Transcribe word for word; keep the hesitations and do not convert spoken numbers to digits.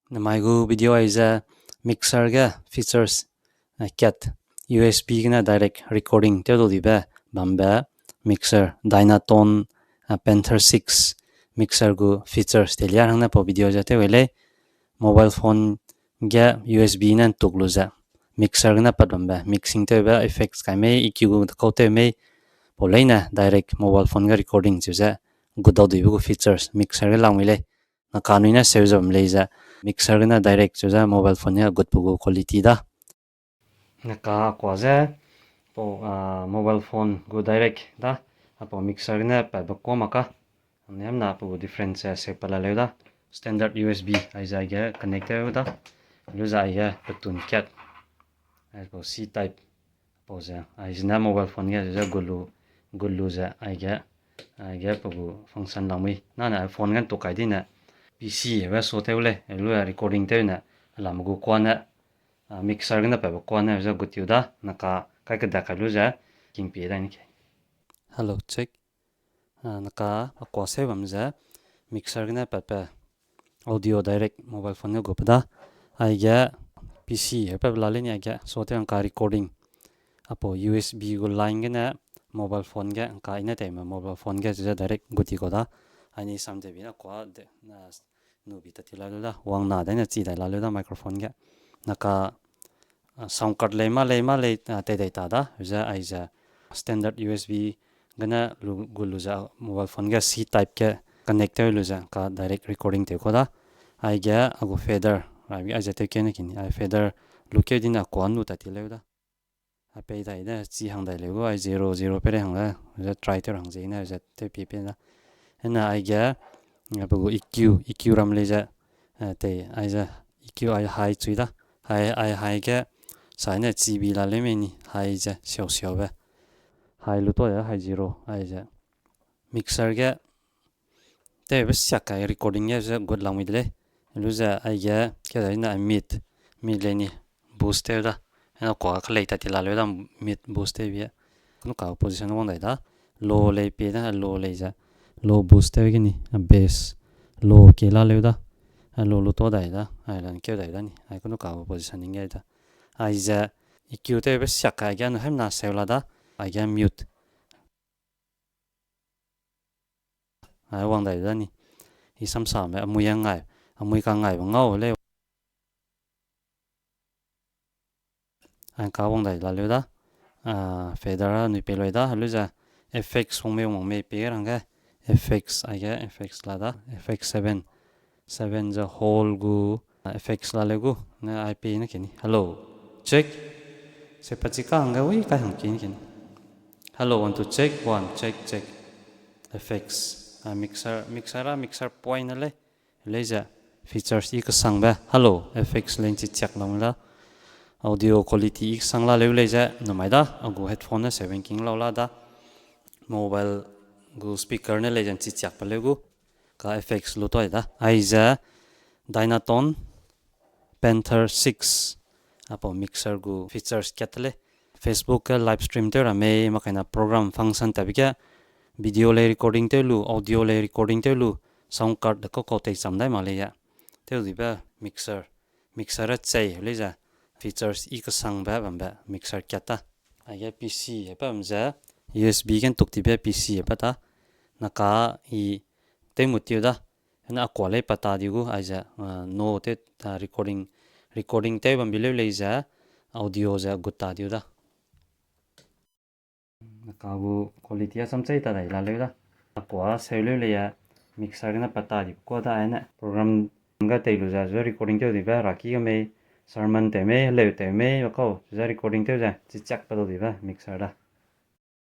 Namai gu video aize mixer ge features, eh, kat U S B gene direct recording tew dau dibe bambe mixer Dynatone, eh, Panther six mixer gu features teilia hangne pau video ze tew lei. Mobile phone ge U S B ne ntuk lu ze mixer gene pat bambe mixing tewbe effects kai mei, E Q gu kau tew mei, pau leine direct mobile phone ge recording cheu ze gut dau dibe gu features mixer ge lang mi lei. Naka nui ne seu ze bam lei ze mixer gene direct cheu ze mobile phone ge gutbe gu quality da. Naka kua ze pau, ah, mobile phone gu direct da, apau mixer gene patbe kua mak ka. Anui hemna pe gu difference se pa la leu da. Standard U S B aize aige connect tew da. Lu ze aige petun kat, aipau C type. Pau ze aizene mobile phone ge ze gulu, gulu ze aige, aige pe gu function lang mui. Nane phone ge ntuk kai dine P C be so tew lei, lu recording tew ne, lam gu kuane, ah, mixer gene patbe kuane ze gut tiu da. Naka kai kedat kai lu ze kingpie da ni ke. Hello, check. Ah, naka akua seu bam ze mixer gene patbe audio direct mobile phone ge gutbe da. Aige P C hepa la lei ni aige, so tew nka recording. Apau U S B gu line gene mobile phone ge nka ine teime mobile phone ge ze direct gut ti kau da. Aini sam tebi na kua de, na nubi ta ti la lu da, wang na dai ne chi dai la lu da microphone ge. Naka, ah, sound card lei mâ lei mâ lei, ah, tei dai ta da, ze aize standard U S B gene lu, gu lu ze mobile phone ge C type ge connect tew lu ze ka direct recording tew kau da. Aige a gu fader, ra bi aize tew keu ne kini, ai fader lu keu dine kua nu ta ti leu da. A pei dai de, chi hang dai leu gu, ai zero, zero pei rei hang da, ze try tew ra hang ze ne, ze tew pie pie da. Ena aige, a pe gu E Q, E Q ram lei ze, eh, tei, aize, E Q ai high chui da. High, ai high ge, sai ne chibi la leu mei ni, high ze, siau siaube. High lu to de, high zero, aize. Mixer ge, tewbe siak kai recording ge ze gut lang mi de lei. Lu ze aige, keu dai ne mid, mid lei ni, boost tew da. Ena kua kelei ta ti la leu da, mid boost tew bie. Kunu ka position wang dai da, low lei pie da, low lei ze. Low boost tew ge ni, a bass, low ke la leu da. A low lu to dai da, ai lan keu dai da ni, ai kunu ka position ning gai da. Aize, E Q tewbe siak kai ge nu hemna seu la da, aige mute. Ai wang dai da ni. I samsame, amui a ngai, amui ka ngaibe ngau lei. Ai ka wang dai la leu da. Ah, fader a nui pei loi da, lu ze effects wang mei wang mei pei rangge. Effects, aige effects la da, effects seven. Seven ze hall gu, ah, effects la leu gu, ne ai pei ne keni. Hello, check. Se pa chi ka hangge, ui, kai hang keni keni. Hello, one, two, check, one, check, check. Effects, ah, mixer, mixer a, mixer point a lei. Lei ze features i kesangbe. Hello, effects lei nchi chiak lam la. Audio quality i kesang la leu lei ze, numai da, a gu headphone ne seven king lau la da. Mobile gu speaker ne lei ze nchi chiak pe leu gu. Ka effects lu toi da. Aize Dynatone Panther six. Apau mixer gu features kat lei. Facebook ge live stream tew ra mei, makaina program function tabe ge video lei recording tew lu, audio lei recording tew lu, sound card de kau kau tei cham dai mak lei ya. Tew dibe mixer, mixer a chei lei ze features i kesangbe bambe mixer kat ta. Aige P C hepa bam ze U S B ge ntuk tibe P C hepa ta. Naka i tew mu tiu da. Hena akua lei pa ta di gu, aize, ah, no te, ah, recording, recording tew bam bi leu lei ze, audio ze gut ta diu da. Naka gu quality a sam chei ta dai la leu da. Akua seu leu lei ya, mixer gene pa ta di kua da aine. Program ga tei lu ze, ze recording tew dibe, raki ga mei, sermon tew mei, heleu tew mei, ba kau, ze recording tew ze, chi chiak pa dau dibe, mixer da.